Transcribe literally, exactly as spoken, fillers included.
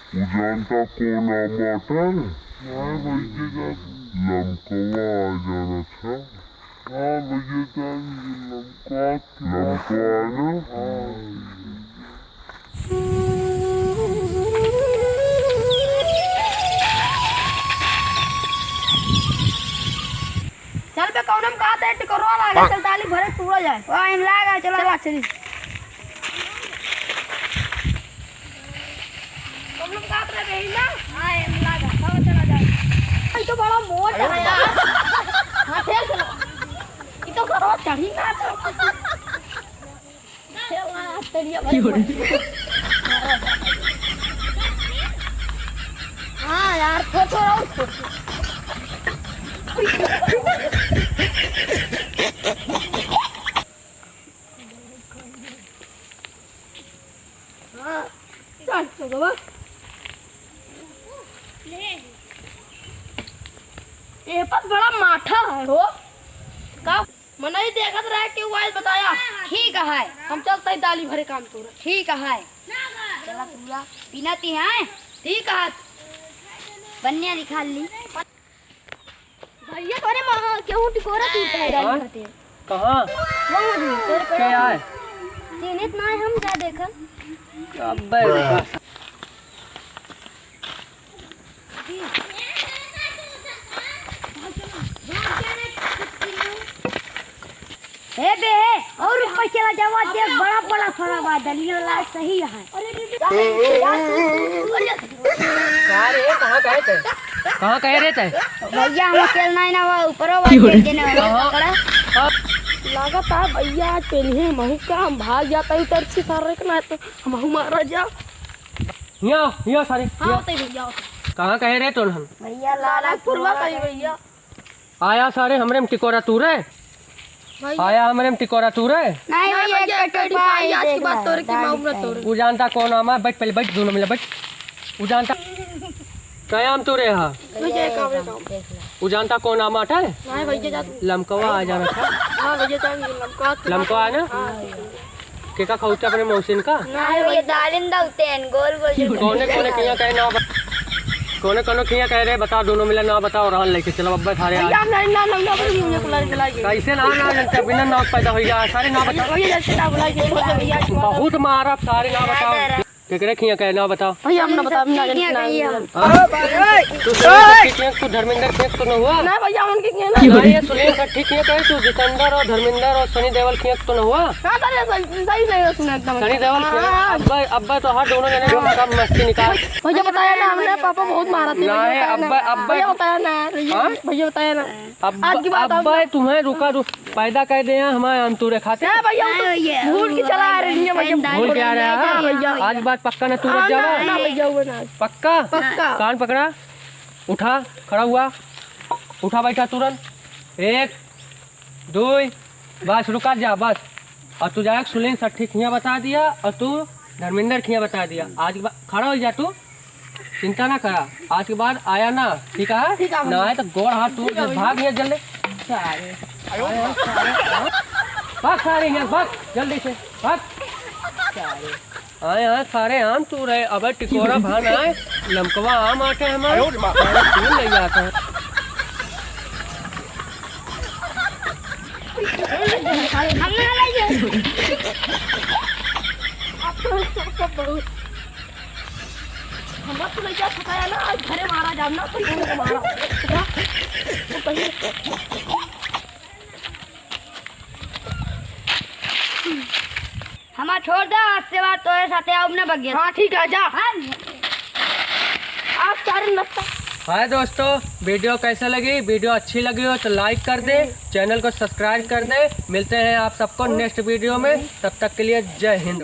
उजानता कौन आमाटा? हाँ भैया जान। लमकवा आ जाना था। हाँ भैया जान, ये लमकवा के लमकवा ना? हाँ। चल बे, कौन हम कहा थे, टिकोरवा लागे, चल डाली भरे तूड़ा जाए। वाह, हम लागा, चला। चला, चली। तुम लोग काट रहे थे ना? हाँ, हम लागा, चला, चला जाए। ये तो बड़ा मोट है यार। हाँ, फेर चलो। ये तो करो, चढ़ी ना। हाँ यार, थो-, थोड़ा और। हाँ, चल, तो बाबा। ए पर बड़ा माठा है हो। का? मनई देखत रहे कि वो आज बताया। ठीक है। हम चलते ही डाली भरे काम तोरा। ठीक है। चला तूरा। बिना ती हैं। ठीक है। बन्या निकाल ली। भैया तोरे माँ केहू टिकोरा तूरता है डाली हाँ? खातिर। कहाँ? वहाँ है, तोरे क्या है? चिन्हित ना है हम जा देखल। अबे। ए बे, और ऊपर चला जावा, देख बड़ा बड़ा फरा बा, डलिया वाला सही है। का रे, कहाँ गए थे? कहाँ गए रे थे? भैया, हम अकेले नहीं ना, वो ऊपर वो क्यों रे? देने वाला कहाँ? पकड़ा। हाँ। लागत है भैया, आज पहले हम हूँ का, हम भाग जाता है उधर से सारे के ना, तो हम हूँ मारा जा। हिया, हिया सारे, हाँ, हिया। होते भैया, होते। कहाँ गए रे तोन हम? भैया, लाला लालपुरवा कहीं भैया। आया सारे हमरे में टिकोरा तूरे। भैया। आया हमरे में टिकोरा तूरे। नहीं नहीं भैया, भैया, एक एक कटोरी पाई, आज की बात तोरे की माँ उम्र तोरे। उ जानता कौन आमा, बैठ पहले बैठ, दोनों मिला बैठ। उ जानता कयाम तूरे हा। भैया, एक काम, एक काम। उ जानता कौन आमा अटल? नहीं भैया, जा तू। लमकवा आ जाना था। हाँ भैया, जा, ये लमकवा। लमकवा है ना? हाँ, ठीक है। केका खौते अपने मौसिन का? नहीं भैया, दालिन दौते हैं, गोल गोल जो कौने कौने किया कहे ना बता-, कौने कौने किया कहे रे, बता, दोनों मिला ना बताओ, रहन लेके चलो, अब्बे सारे आज। भैया, नहीं, ना, ना, ना, भैया, मुझे बुला के लाइए। कैसे ना, ना, जब बिना नाव पैदा हो गया, सारे ना बता। भैया, जैसे ना बुलाइए, भैया। बहुत मारा, सारे ना बताओ। केकरे खिया कहे ना बताओ। भैया, हम ना बताओ, हम ना ठीक है, जानते ना। कहिए हम। हाँ? तू सुनील शेट्टी खिया, तू धर्मेंद्र खिया, तू ना हुआ? ना भैया, उनके खिया ना। ना, ये सुनील शेट्टी खिया कहे, तू जितेंद्र और धर्मेंद्र और सनी देओल खिया, तू ना हुआ? हाँ, सर, ये सही, सही नहीं है, सुना एकदम। सनी देओल खिया। हाँ, हाँ। अब्बे, अब्बे तो हर दोनों जने का मस्ती निकाल। भैया, बताया ना हमने, पापा बहुत मारा थे, ना भैया, है, बताया ना। अब्बे, अब्बे भैया, बताया ना, भैया, हाँ? भैया, बताया ना। अब, आज की बात अब अब भाई तुम्हें रुका, रु-, पैदा कर दे हैं हमारे अंतुरे खाते। ना भैया, वो तो नहीं भैया, भूल के चला आ रही है भैया। भूल के आ रहा है? हाँ भैया। आज बात पक्का ना तू हाँ, जावा? ना, ना भैया, वो ना। पक्का? पक्का। कान पकड़ा, उठा, खड़ा हुआ, उठा बैठा तुरंत। एक, दो, बस रुका जा, बस। और तू जाके सुनील शेट्टी खिया बता दिया और तू धर्मेंद्र खिया बता दिया। आज के बाद खड़ा हो जा तू, चिंता ना करा। आज के बाद आया ना, ठीक है? ठीक है, ना आए तो गोड़ हाथ टूट के भाग गया जल्दी। सारे, आया सारे, हाँ? भाग सारे यहाँ, भाग जल्दी से, भाग। सारे, आए, आए, सारे आम तू रहे, अबे टिकोरा भान आए, लमकवा आम आटे हमारे, अरे, माँ। तू ले जाता है। हम ना लइके। आप तो सबको बहुत। हमरा तो लइका फकाया ना, आज घरे मारा जाम ना, तो इनको मारा। तो कहीं हमार छोड़ दे, आज से बाद तोरे साथे आउब ना बगिया। हाँ, ठीक है, जा। हाँ। आप सारे नस्ता। हाय दोस्तों, वीडियो कैसे लगी? वीडियो अच्छी लगी हो तो like कर दे, चैनल को subscribe कर दे। मिलते हैं आप सबको next वीडियो में, तब तक के लिए जय हिंद।